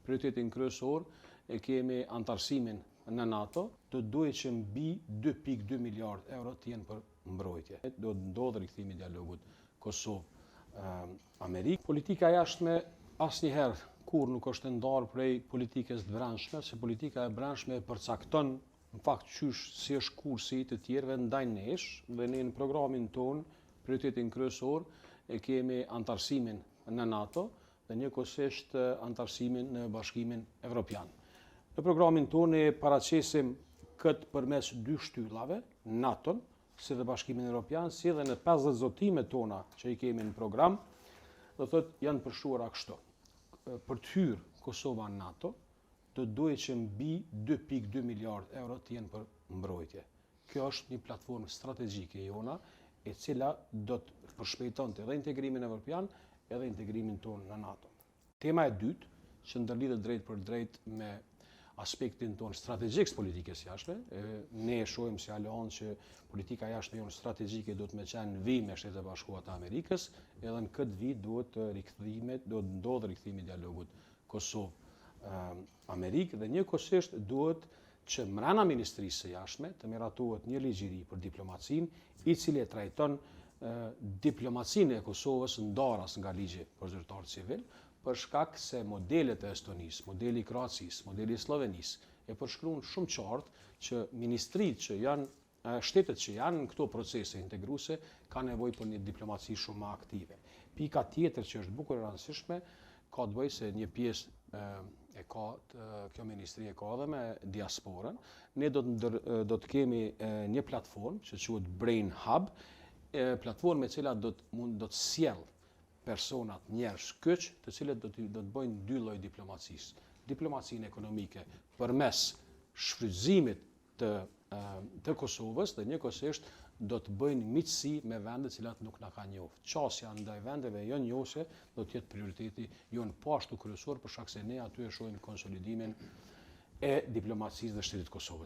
Prioritetin kryesor e kemi anëtarësimin në NATO. Do të duhej që mbi 2.2 miliard euro të jenë për mbrojtje. Do të ndodhë rikthimi i dialogut Kosovë-Amerikë. Politika e jashtme asnjëherë kur nuk është e ndarë prej politikës të brendshme, se politika e brendshme e përcakton në fakt qysh si është kursi i të tjerëve ndaj nesh dhe ne në programin tonë prioritetin kryesor e kemi anëtarësimin në NATO dhe njëkohësisht anëtarësimin në Bashkimin Evropian. Në programin tonë ne paraqesim këtë përmes dy shtyllave, NATO-n, si dhe Bashkimin Evropian, si dhe në 50 zotime tona që i kemi në program, do thotë janë përshkruara kështu. Për të hyrë Kosova në NATO, do të duhej që mbi 2.2 miliard euro të jenë për mbrojtje. Kjo është një platformë strategjike jona, e cila do të përshpejtonte edhe integrimin evropian, edhe integrimin tonë në NATO. Tema e dytë, që ndërlidhet drejt për drejt me aspektin tonë strategjik të politikës jashtme, ne e shohim si aleancë që politika jashtme jonë strategjike duhet me qenë në vijë me Shtetet e Bashkuara të Amerikës, edhe në këtë vijë duhet të rikthimit, duhet të ndodhë rikthimi i dialogut Kosovë Amerikë dhe njëkohësisht duhet që mrena Ministrisë së Jashtme të miratohet një ligj i ri për diplomacinë, i cili e trajton diplomacinë e Kosovës ndaras nga ligji për zyrtarë civil, për shkak se modelet e Estonisë, modeli i Kroacisë, modeli i Sllovenisë e përshkruan shumë qartë që ministritë që janë shtetet që janë në këto procese integruese kanë nevojë për një diplomaci shumë më aktive. Pika tjetër që është bukur e rëndësishme ka të bëjë se një pjesë e ka kjo ministri e ka edhe me diasporën. Ne do të ndër, do të kemi një platformë që quhet Brain Hub, e platformë e cila do të mund do të sjell personat njerëz kyç, të cilët do të do të bëjnë dy lloj diplomacisë. Diplomacinë ekonomike përmes shfrytëzimit të të Kosovës dhe njëkohësisht do të bëjnë miqësi me vendet të cilat nuk na kanë njohur. Qasja ndaj vendeve jo njohëse do të jetë prioriteti jonë po ashtu kryesor për shkak se ne aty e shohim konsolidimin e diplomacisë dhe shtetit të Kosovës.